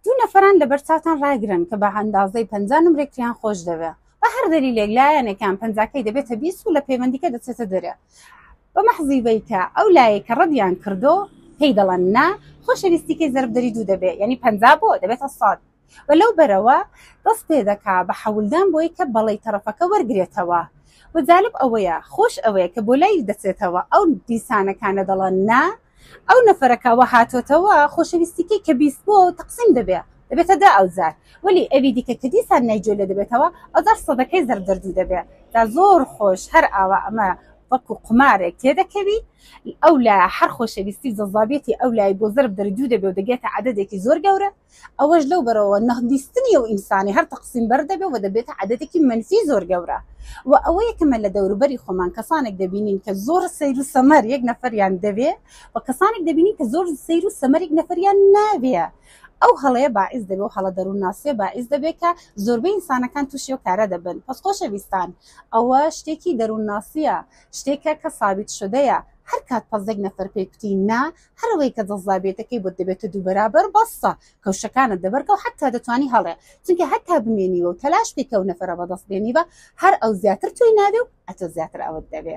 دوو نەفەران لەبەر چاوتان ڕاگرن کە بە ئەندازەی 50 نمرێکتریان خۆش دەوێ بە هەر دەلیلێک لایەنێکیان پەنجاکەی دەبێتە 20 و لە پەیوەندیکە دەچێتە دەرێ بە مەحزی بەی کە ئەو لایەی کە ڕەدیان کردۆ پێی دەڵێن نا خۆشەویستیکەی زەرب دەری دوو دەبێ یعنی 50 بۆ دەبێتە سەد و لەو بەرەوە دەست پێ دەکا بە حەولدان بۆی کە بەڵێی تەڕەفەکە وەرگرێتەوە و جالب ئەوەیە خۆش ئەوەیە کە بۆ لای دەچێتەوە ئەو دیسانەکانە دەڵێن نا ئەو نەفەرەکە وە هاتۆتەوە خۆشەویستیکەی کە 20 بۆ تەقسیم دەبێ دەبێتە دا ئەوجار وەلی ئەوی دیکە کە دیسان نایجۆ لێ دەبێتەوە ئەوجار سەدەکەی زەرب دەردوو دەبێ تا زۆر خۆش هەر ئاوا ئەمە وەکو قومارێک تێدەکەوی ئەو لا هەر خۆشەویستی و جەزابیەتی ئەو لای بۆ زەرب دەردوو دەبێ و دەگێتە عەدەدێکی زۆر گەورە ئەوەش لەو بەرەوە نەخدیستنی ئەو ئینسانی هەر تەقسیم بەر دەبێ و دەبێتە عەدەدێکی مەنفی زۆر گەورە و ئەوەیە کە مە لە دەوروبەری خۆمان کەسانێک دەبینین کە زۆر سەیر و سەمەر یەک نەفەریان دەوێ و کەسانێک دەبینین کە زۆر سەیر و سەمەر یەک نەفەریان ناوێ ئەو هەڵەیە باعیس دەبێ و هەڵە دەروونناسیە باعیس دەبێ کە زۆربەی ئینسانەکان تووشی ئەو کارە دەبن پس خۆشەویستان ئەوە شتێکی دەروونناسیە شتێکە کە سابیت شدەیە هەر کات پەس یەک نەفەر پێی کوتی نا هەر ئەوەی کە جەزابیەتەکەی بۆت دەبێتە دوو بەرابەر بەسە کەوشەکانت دەبەرکە و حتا دەتوانی هەڵێ چونکە هەتا بمێنیوە و تەلاش بکەی کە ئەو نەفەرە بەدەست بێنیوە هەر ئەو زیاتر تۆی ناوێ و ئەتۆ زیاتر ئەوت دەوێ.